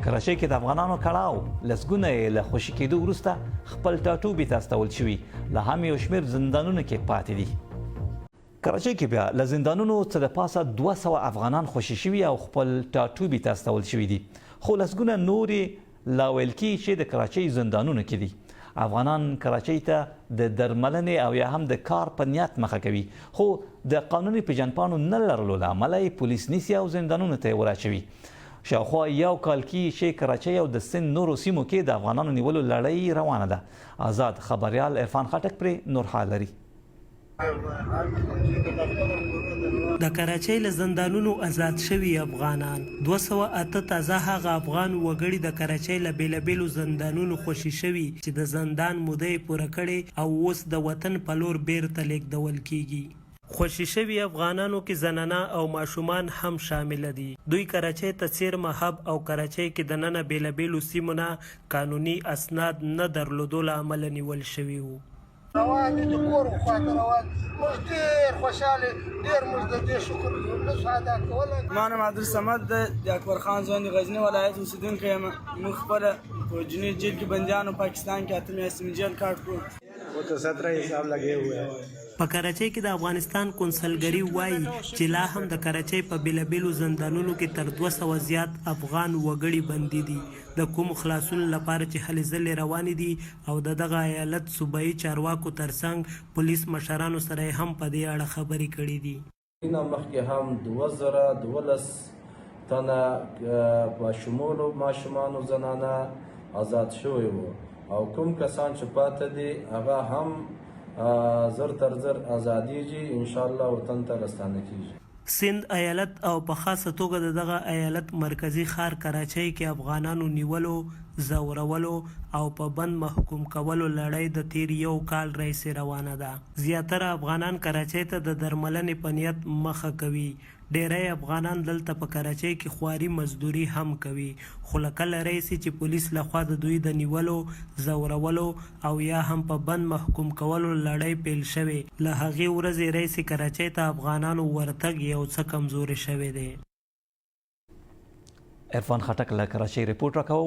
کراچۍ کې د افغانانو کړاو، لسګونه یې له خوشي کېدو وروسته خپل ټاټوبي ته استول شوي، لا هم یو شمېر زندانونو کې پاتې دي. کراچۍ کې بیا له زندانونو څه د پاسه 200 افغانان خوشي شوي او خپل ټاټوبي ته استول شوي دي، خو لسګونه نور یې لا ویل کېږي چې د کراچۍ زندانونو کې دي. افغانان کراچۍ ته د درملنې او یا هم د کار په نیت مخه کوي، خو د قانوني پېژندپاڼو نه لرلو له امله یې پولیس نیسي او زندانونو ته یې وراچوي. شاوخوا یو کال کېږي چې کراچۍ او د سند نورو سیمو کې د افغانانو نیولو لړۍ روانه ده. ازاد خبریال عرفان خټک پرې نور حال لري. د کراچۍ له زندانونو ازاد شوي افغانان، 208 تازه هغه افغان وګړي د کراچۍ له بېلابېلو زندانونو خوشي شوي چې د زندان موده یې پوره کړې او اوس د وطن په لور بېرته لېږدول کېږي. خوشي شوي افغانانو کې زنانه او ماشومان هم شامل دي. دوی کراچۍ ته څېرمه حب او کراچۍ کې دننه بېلابېلو سیمو نه قانوني اسناد نه درلودو له امله نیول شوي وو. روان دي، د کور خواته روان دي. موږ ډېر خوشحاله، ډېر موږ د دې شکر نه شو ادا کولی. زما نوم عبدالصمد دی، د اکبر خان زون د غزني ولایت اوسېدونکی یم. موږ خپله په جنوبي جیل کې بندیان وو، پاکستان کې 8 میاشتې مې جیل کاټ کړو. وہ تو 17 ہی صاحب لګے ہوئے ہیں. په کراچۍ کې د افغانستان کونسلګري وايي چې لا هم د کراچۍ په بېلابېلو زندانونو کې تر 200 زیات افغان وګړي بندي دي، د کومو خلاصون لپاره چې هلې ځلې روانې دي او د دغه ایالت صوبايي چارواکو ترڅنګ پولیس مشرانو سره یې هم په دې اړه خبرې کړې دي. نه مخکې هم 2012 تنه په شمول ماشومانو، زنانه آزاد شوی وو او کوم کسان چې پاته دي، هغه هم زر تر زر ازادیږي، ان شاء الله وطن ته راستانه کیږي. سند ایالت او په خاصه توګه د دغه ایالت مرکزي ښار کراچۍ کې افغانانو نیولو، ځورولو او په بند محکوم کولو لړۍ د تېر یو کال راهیسې روانه ده. زیاتره افغانان کراچۍ ته د درملنې په نیت مخه کوي. ډېری افغانان دلته په کراچۍ کې خواري مزدوري هم کوي، خو له کله راهیسې چې پولیس لخوا د دوی د نیولو، ځورولو او یا هم په بند محکوم کولو لړۍ پیل شوې، له هغې ورځې راهیسې کراچۍ ته افغانانو ورتګ یو څه کمزوری شوی دی. عرفان خټک له کراچۍ رپورټ راکاوه.